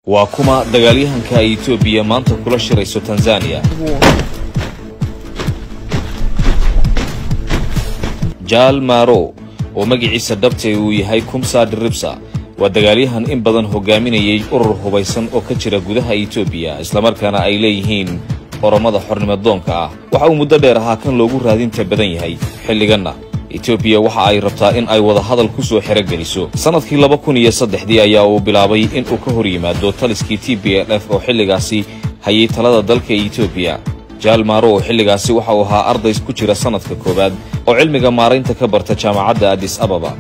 Waa kuma dagaalyahanka ay Etoobiya maanta kula shirayso Tanzaniya? Jaal Maro, oo magaciisa dhabtay uu yahay Kumsa Diribsa, waa dagaalyahan in badan hogaaminayay urur hubaysan oo ka jira gudaha Etoobiya, islamarkaana ay leeyihiin Oromada xornimadoonka ah. Waxa uu muddo dheer ahaa kan loogu raadinta badan yahay. Xilliganna Etoobiya waxa ay rabtaa in ay wadahadal ku soo xerogeliso. Sannadkii 2003dii ayaa uu bilaabay in uu ka hor yimaado taliskii TPLF oo xilligaasi hayay talada dalka Etoobiya. Jaal Maaro oo xilligaasi waxa uu ahaa arday ku jira sannadka koowaad oo cilmiga maaraynta ka barta jaamacadda Addis Ababa.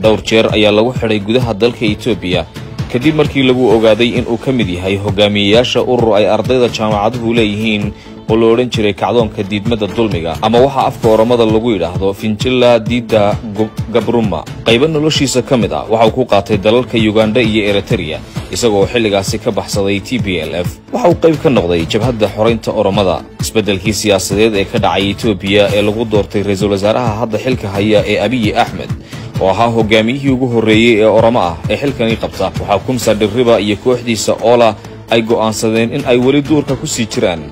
Dhowr jeer ayaa lagu xidhay gudaha dalka Etoobiya kadib markii lagu ogaaday in uu ka mid yahay hogaamiyeyaasha urur ay ardayda jaamacaduhu leeyihiin oo la odhan jiray Kacdoonka Diidmada Dulmiga, ama waxa afka Oromada lagu yidhaahdo Finjilla Diidda Gabruma. Qaybo noloshiisa ka mid ah waxa uu ku qaatay dalalka Yugandha iyo Eritereya, isagoo xilligaasi ka baxsaday TPLF. Waxa uu qayb ka noqday Jabhadda Xoraynta Oromada. Isbeddelkii siyaasadeed ee ka dhacay Etoobiya ee lagu doortay ra-iisul wasaaraha hadda xilka haya ee Abiyi Axmed, oo ahaa hogaamiyihii ugu horreeyey ee Oromo ah ee xilkani qabta, waxaa Kumsa Dhirriba iyo kooxdiisa Oola ay go'aansadeen in ay weli duurka ku sii jiraan,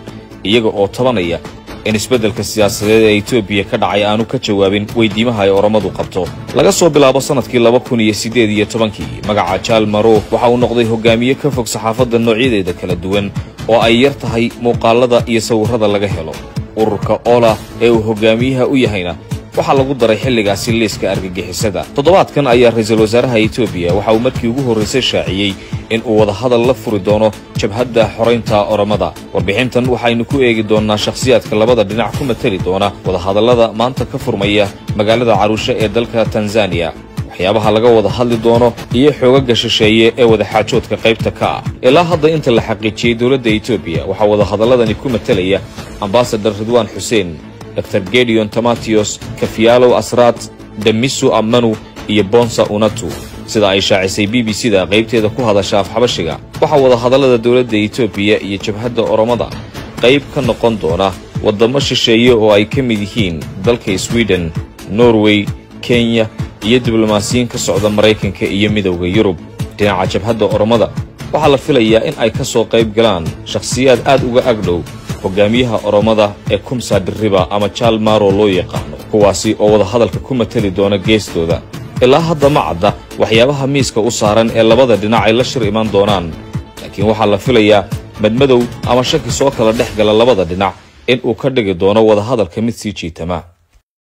iyaga oo tabanaya in isbeddelka siyaasadeed ee Etoobiya ka dhacay aanu ka jawaabin weydiimaha ay Oromadu qabto. Laga soo bilaabo sannadkii 2018kii, magaca Jaal Maro waxa uu noqday hogaamiye ka fog saxaafadda noocyadeeda kala duwan, oo ay yar tahay muuqaalada iyo sawirrada laga helo. Ururka Oola ee uu hogaamiyaha u yahayna waxaa lagu daray xilligaasi liiska argagixisada. Toddobaadkan ayaa ra-iisul wasaaraha Etoobiya waxa uu markii ugu horraysay shaaciyey in uu wadahadal la furi doono Jabhadda Xoraynta Oromada. Warbixintan waxaynu ku eegi doonnaa shakhsiyaadka labada dhinac ku mateli doona wadahadallada maanta ka furmaya magaalada Caruushe ee dalka Tanzaniya, waxyaabaha laga wada hadli doono iyo xoogaga shisheeye ee wadaxaajoodka qaybta ka ah. Ilaa hadda inta la xaqiijiyey, dowladda Etoobiya waxaa wadahadalladani ku matelaya ambasadar Ridwaan Xuseen, Dr Gedion Tomatios, Kafyalow Asraat, Damisu Amanu iyo Bonsa Unatu, sida ay shaacisay BBC da qaybteeda ku hadasha Afxabashiga. Waxaa wadahadallada dowladda Etoobiya iyo Jabhadda Oromada qayb ka noqon doona waddamo shisheeye oo ay ka mid yihiin dalka Sweden, Norway, Kenya iyo diblomaasiyiin ka socda Maraykanka iyo Midowda Yurub. Dhinaca Jabhadda Oromada waxaa la filayaa in ay ka soo qayb galaan shakhsiyaad aad uga agdhow hogaamiyaha Oromada ee Kumsa Dhiriba ama Jaal Maro loo yaqaano, kuwaasi oo wadahadalka ku mateli doona geestooda. Ilaa hadda ma cadda waxyaabaha miiska u saaran ee labada dhinac ay la shir imaan doonaan, laakiin waxaa la filayaa madmadow ama shaki soo kala dhex gala labada dhinac in uu ka dhigi doono wadahadalka mid sii jiitama.